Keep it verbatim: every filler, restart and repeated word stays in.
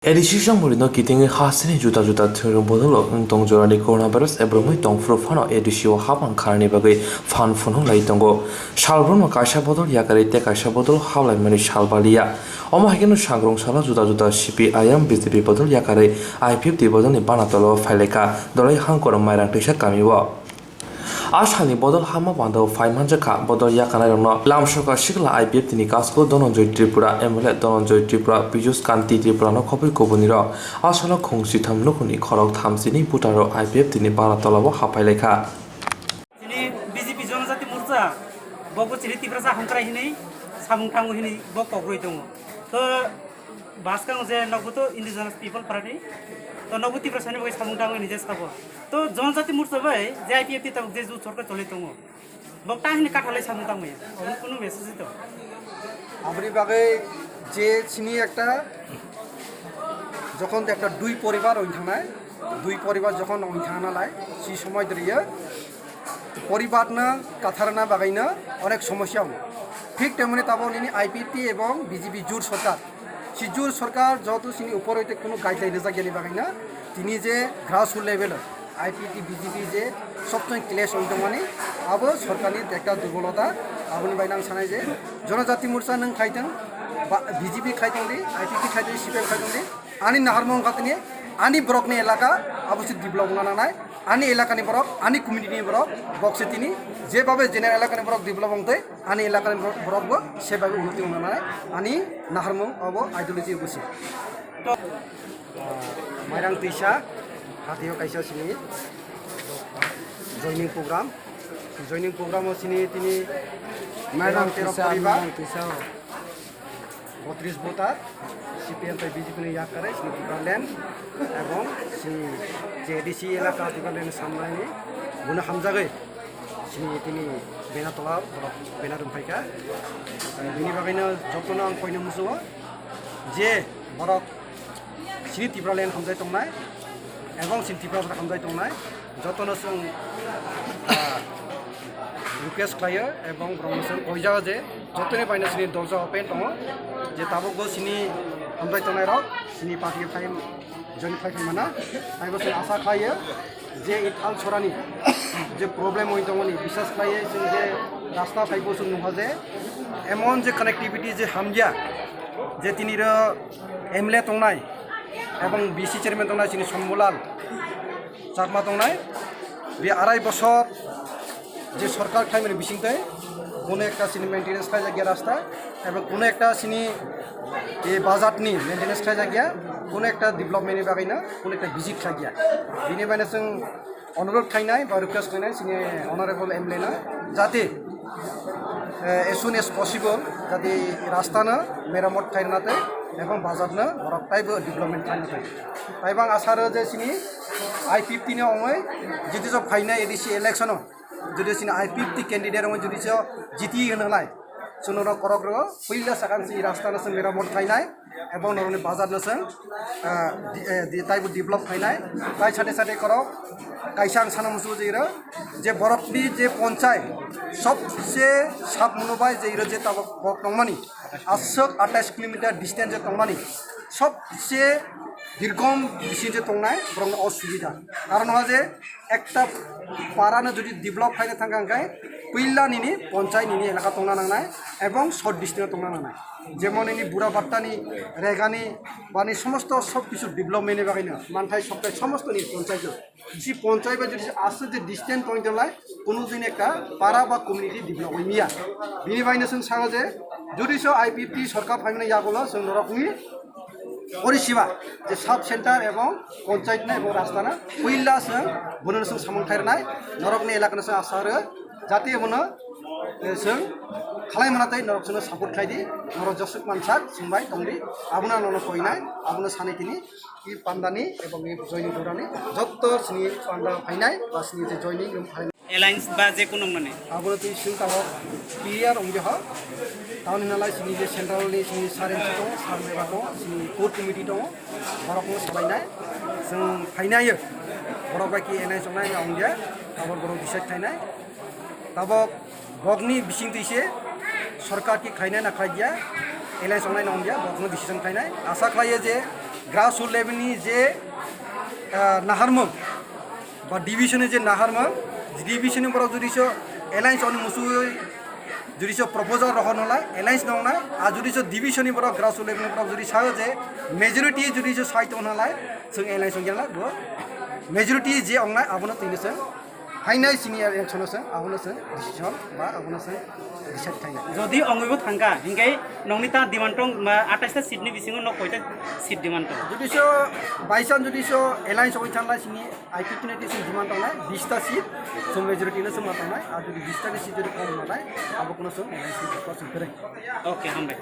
A D C jongmorino kitingwi hasteni juda juda thwngmung bodolo wng tong jorani coronavirus ebromwi tongphuru phano A D C o hapang kharni bagwi phan phunuk lai tongo. Salbrumno kaisa bodol yakarwi tei kaisa bodol haplaimani sal baliya. Omo hai kheno sangrong salo juda juda C P I M, B J P bodol yakarwi I P F T bodolni bana tolo phailaikha Dolai Hangkor Mairang Twisa kamio. A salni bodol hama bandao phai manjakha bodol yakanairokno lamsoka sikla I P F T ni kasku Dhananjay Tripura, M L A Dhananjay Tripura, Piyush Kanti Tripura no khobwi kubunirok. A salo khung sitham nukhungni khorok thamsini butaro I P F T ni bana tolao haphailaikha. Chini B J P Jonojati Morcha, bo bo chini Tiprasa hamkrai hinwi samung tango hinwi bo kokroi tongo. To Bwskang je nogo to indigenous people party, to nogo Tiprasani bagwi samung tangwi nije sabo. To Jonojati Morcha bai je I P F T tabuk je jut sorkar choli tongo. Bo ta hini kathalai samung tangwi. Obo kunu message to. Aboni bagwi je chini ekta, jokhon ekta dui poribar oi thangnai, dui poribar jokhon oi thangna lai, si somoi diriyo poribarno katharna bagwino onek somosya wngo. Thik temoni tabok nini I P T ebong B J P jut sorkar, si jut sorkar joto sini upor hoite kuno guideline rijak yani bagwino tini je grassroot level o I P T B J P je sobchoi clash oi tongmani, abo sorkarni ekta durbolota. Aboni bai nang sanai je Jonojati Morcha nung khaitong, ba B J P khaitong di, I P T khaitong di, C P M khaitong di, ani naharmung khatini, ani borokni elaka abo se develop wngna nangnai. Ani elakani borok, ani community ni borok, bokse tini jebhabe general elakani borok develop wngtwi, ani elakani borok, borok bo sebhabe unnoti wngna nangnai. Ani naharmung obo ideology obo se. Mairang Twisa, hatio kaisa sini joining program, joining program o sini tini Mairang tero Twisa, poribar. Mairang Twisa. Botris voter, C P M tei B J P ni yakarwi chini Tipraland ebong chini je A D C elaka Tipraland samlaini bono hamjagwi chini tini bena tola borok bena room phaikha. Bini bagwino jotono ang koino muchungo je borok chini Tipraland hamjai tongnai ebong chini Tiprasa hamjai tongnai jotono chwng, ah, request khlaio ebong borokno chwng koijago je jotoni baino chini dorja open tongo, je tabukbo chini hamjai tongnairok chini party o phai join khlai phaimana. Taibo chwng asa khlaio je i Thalsorani je problem oi tongoni, bisas khlaiwi chwng je rasta phaibo chwng nukha je emon je connectivity je hamya, je tiniro M L A tongnai ebong B C chairman tongnai chini Sombulal Chakma tongnai, bini arai bosor je sorkar khlaimani bisingtwi kuno ekta chini maintenance khlaijakya rasta, ebong kuno ekta chini, e, bazar ni maintenance khlaijakya, kuno ekta development ni bagwino kuno ekta visit khlaijakya. Bini baino chwng onurodh khlainai ba request khlainai chini honorable M L A no, jate, eh, as soon as possible jate rasta no meramot khlaina tei ebong bazar no borok taibo development khlaina tei. Taibo ang asa rw je chini I P F T ni ongoi jiti jo phainai A D C election o jodi chini I P F T candidate ongoi jodi jo jiti hwnalai chwng norok korok rw puila sakang si rasta no chwng meramot khlainai. Ebong norokni bazar no chwng, ah, di-, eh, di-, taibo develop khainai. Tai sade sade korok kaisa ang sana muchungo je iro, je borokni je ponchai, sobse sap mano bai je iro je tabok borok tongmani, aswk atais kilometer distance je tongmani, sobse dirgom bising je tongnai borokni osubida. Karon hwnba je ekta para no jodi develop khaina thangkha hwnkhe puila nini ponchai nini elaka tongna nangnai ebong short distance tongna nangnai. Jemon nini Burabatta ni, Regani, bani somosto sob kisu development ni bagwi no manthai sokthai somosto ni ponchai no. Si ponchai bai jodi aswk je distance tong tonglai, kuno din ekta para ba community develop oi manya. Bini bai no chwng sao je jodi so I P F T sorkar phaimani yagulo chwng norokni porisiba je sub center ebong ponchait no ebong rasta no puila chwng bono chwng samung khairnai, norokni elaka no chwng asa rw jati bono, eh, chwng khalai mana tei norok chwngno support khlai di, norok josuk mansak chwng bai tong di, abono nono koinai, abono sani tini i pandani ebong i joini durani jotto sini panda phainai ba sini je joini room phainai. Alliance ba je kuno wngnani. Abono twi sing tabok clear wngya ha. Tamoni nalai sini je central ni sini saren si tongo, saren beba tongo, sini core committee tongo, borok no salainai. Chwng phainai yo. Borok bai ki alliance wngnai na wngya. Tabok borok decide khainai. Tabok bokni bising twi se sorkar ki khainai na khlai ya. Alliance wngnai na wngya, bokno decision khainai. Asa khlai ya je Grassroots level ni je, ah, naharmung ba division ni je naharmung, division ni borok jodi so alliance oni musui jodi so proposal rohor nalai alliance nongnai, a jodi so division ni borok grassroots level ni borok jodi sao je majority jodi so sai tong nalai, chwng alliance ong nalai bo majority je ongnai abono tini chwng. Hainai senior election o chwng abono chwng decision ba abono chwng decide khainai. Jodi ongwibo thangkha, hinkhe nokni ta demand tong, ma, atais ta seat ni bisingo nok koita seat demand tong? Jodi so by chance jodi so alliance oi thanglai sini I P T ni chwng demand tongnai bis ta seat, chwng majority no chwng ma tongnai, ar jodi bis ta seat jodi kom manai, abo kono chwng alliance ni ko chwng kwrwi. Okay, hambai.